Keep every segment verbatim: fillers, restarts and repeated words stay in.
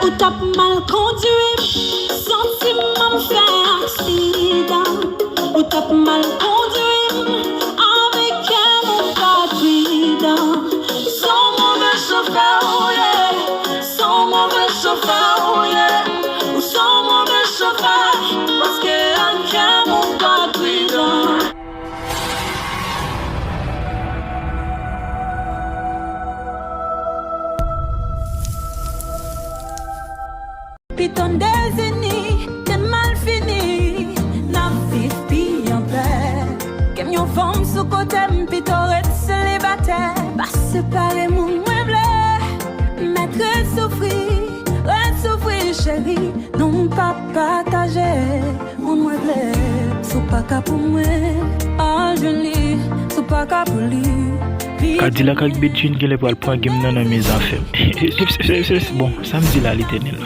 Ou t ap mal kondwi m, santi m fè aksidan. Ou t ap mal kondwi m, avèk kè m ou pa pridan. Se yon move chofè ou ye, se yon move chofè ou ye. Ou se yon move chofè, paske ak kè m ou pa pridan. Piton dezini, te mal fini, n ap viv pi anpè. Ke m yon fanm sou kote m, pito ret selibatè. Pa separe moun mwen vle, mèt ret soufri, ret soufri cheri, nou pa pataje. Moun mwen vle, si w pa ka pou mwen, al jwenn li, si w pa ka pou li. Kadilak ak Bedjine genlè pral pran game nan nan men Zafèm. Bon, sa m di la, Letènèl?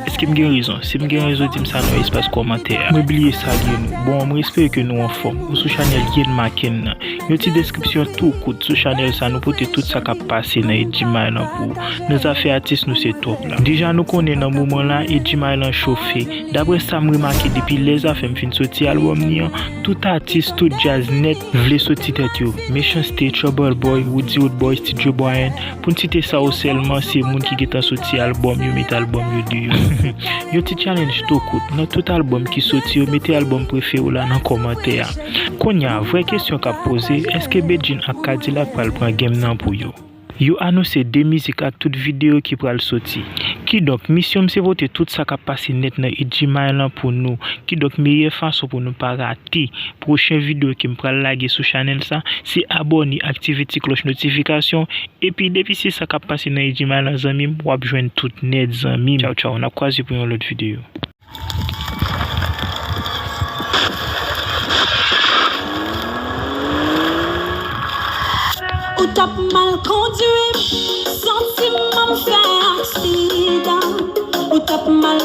Èske m gen rezon? Si m gen rezon, di m sa nan espas kòmantè a. Mwen bliye salye nou. Bon, mwen espere ke nou anfòm. Ou sou chanèl Yen Maken nan. Yon ti deskripsyon tou kout sou chanèl sa, nou pote tout sa k ap pase nan Edjimay lan pou ou. Nan zafè atis, nou se twòp la. Deja nou konnen nan moman la, Edjimay lan chofe. Daprè sa m remake depi lè Zafèm fin soti albòm ni an, tout atis, tout djaz nèt vle soti tèt yo. Mechanste, Trouble Boy, Roody Roodboy, Studio Brian, pou n site sa yo sèlman, se moun ki gentan soti albòm yo, mete albòm yo deyò. Yon ti challenge tou kout, nan tout albòm ki soti yo, mete albòm prefere w la nan kòmantè a. Kounye a, vrè kesyon k ap poze, èske Bedjine ak Kadilak pral pran game nan pou yo? Yo anonse de mizik ak tout videyo ki pral soti. Kidonk, misyon m se pote tout sa k ap pase nèt nan Edjimay lan pou nou. Kidonk, meyè fason pou nou pa rate pwochen videyo ke m pral lage sou chanèl sa, se abòne, aktive ti klòch notifikasyon, epi depi se sa k ap pase nan Edjimay lan, zanmi m, w ap jwenn tout nèt, zanmi m. Tchaw, tchaw, n ap kwaze pou yon lòt videyo. Ou t ap mal kondwi m, santi m fè aksidan. Ou t ap mal